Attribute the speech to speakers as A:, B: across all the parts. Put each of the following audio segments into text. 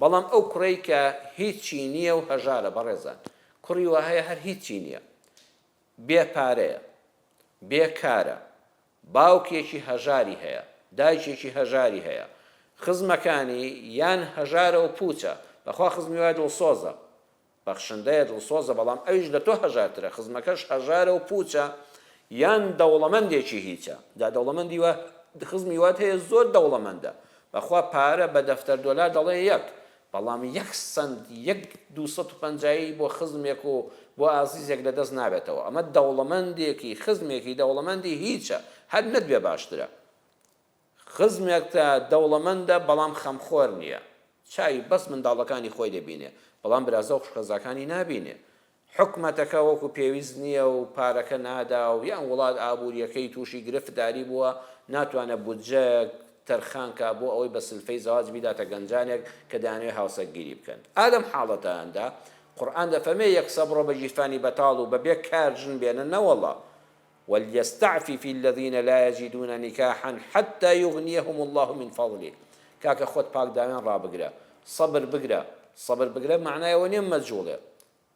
A: بەڵام ئەو کوڕەی کە هیچی نییە و هەژارە بەڕێزان کوڕی وا هەیە هەر هیچی نییە بێ پارەیە بێ کارە باوکێکی هەژاری هەیە دایکێکی هەژاری هەیە خزمەکانی یان هەژارە و پوچە بەخوا خزمی وای دڵسۆزە بەخشندەیە دڵسۆزە بەڵام ئەویش لە تۆ هەژارترە خزمەکەش هەژارە و پوچە یان دەوڵەمەندێکی هیچە جا دەوڵەمەندی وا خزمی وات هەیە زۆر دەوڵەمەندە بەخوا پارە بە دەفتەر دۆلار دەڵێ یەک بەڵام یەک سەنت یەک 250 بۆ خزمێک و بۆ ئازیزێک لە دەست نابێتەوە ئەمە دەوڵەمەندێکی خزمێکی دەوڵەمەندی هیچە هەر نەتبێ باشترە خزمێکتە دەوڵەمەندە بەڵام خەمخۆر نیە چاوی بەس منداڵەکانی خۆی دەبینێ بەڵام برازا و خوشکەزاکانی نابینێ حکومەتەکە وەکو پێویست نیە و پارەکە نادا و یان وڵات ئابوریەکەی توشی گرفتداری بووە ناتوانێ بودجەیەک تەرخان کا بۆ ئەوەی بە سلفەی زەواج بیداتە گەنجانێک کە دەیانەوێ هاوسەرگیری بکەن ئا لەم حاڵەتاندا قورئان دەفەرمێ یەکسەر بڕۆ بە گیرفانی بەتاڵ و بەبێ کار ژن بێنە نەوەڵا وليستعفف الذین لا یجدون نکاحا حتی یغنیهم اللە من فضله کاکە خۆت پاک داوێن ڕابگرە سەبر بگرە سەبر بگرە مەعنای ئەوە نیە مەجوڵێ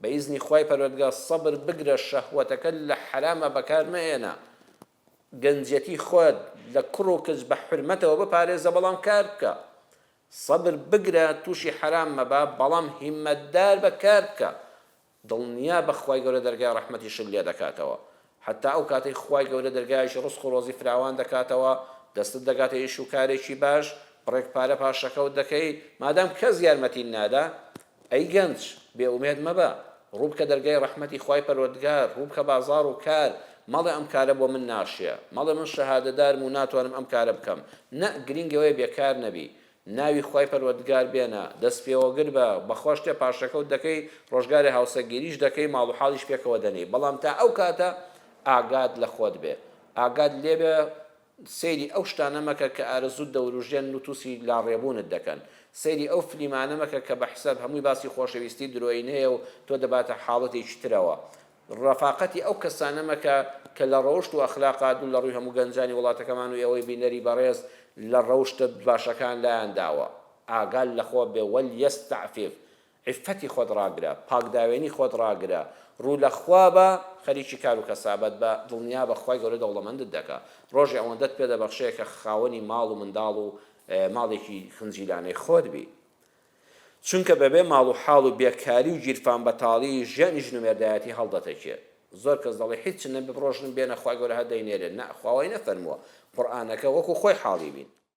A: بە ئیزنی خوای پەروەردگار سەبر بگرە شەهوەتەکەت لە حەراما بەکار مەهێنە گەنجیەتی خۆت لە کوڕ و کچ بە حورمەتەوە بپارێزە بەڵام کار بکە سەبر بگرە توشی حەرام مەبە بەڵام هیمەتدار بە کار بکە دڵنیابە خوای گەورە دەرگای ڕەحمەتیشت لێ دەکاتەوە حەتا ئەو کاتەی خوای گەورە دەرگایەکی ڕزق و ڕۆزی فراوان دەکاتەوە دەستت دەگاتە ئیش و کارێکی باش بڕێک پارە پاشەکەوت دەکەی مادام کەس یارمەتیت نادا ئەی گەنج بێ ئومێد مەبە ڕووبکە دەرگای ڕەحمەتی خوای پەروەردگار ڕووبکە بازاڕ و کار مەڵێ ئەم کارە بۆ من ناشێ مەڵێ من شەهادەدارم و ناتوانم ئەم کارە بکەم نە گرینگ ئەوەیە بێکار نەبی ناوی خوای پەروەردگار بێنە، دەست پێوەگر بە، بەخوا شتێ پاشەکەوت دەکەی، ڕۆژگارێ هاوسەرگیریش دەکەی، ماڵ و حاڵیش پێکەوە دەنێی، بەڵام تا ئەو کاتە ئاگات لە خۆت بێ، ئاگات لێ بێ، سەیری ئەو شتانە مەکە کە ئارەزووت دەوروژێنن و تووسی لاڕێبوونت دەکەن، سەیری ئەو فلیمانە مەکە کە بە حساب هەمووی باسی خۆشەویستی درۆیینەیە و تۆ دەباتە حاڵەتێکی ترەوە، ڕەفاقەتی ئەو کەسانە مەکە کە لە ڕەوشت و ئەخلاقا دوور لە ڕووی هەموو گەنجانی وڵاتەکەمان و ئێوەی بینەری بەڕێز لە ڕەوشتە باشەکان لایان داوە. ئاگات لە خۆ بێ وليستعفف عیففەتی خۆت ڕاگرە، پاکداوێنی خۆت ڕاگرە، ڕوو لە خوا بە، خەریکی کار و کەسابەت بە، دڵنیابە خوای گەورە دەوڵەمەندت دەکا، ڕۆژێ ئەوەندەت پێ دەبەخشێ کە خاوەنی ماڵ و منداڵ و ماڵێکی خنجیلانەی خۆت بی. چونکە بەبێ ماڵ و حاڵ و بێکاری و گیرفان بەتاڵی ژیانی ژن و مێردایەتی هەڵدەتەکێ. زۆر کەس دەڵێ هیچ نەبێ بڕۆ ژن بێنە خوای گەورە هەر دەینێرێ نا خوا وای نەفەرمووە قورئانەکە وەکو خۆی حاڵی بین.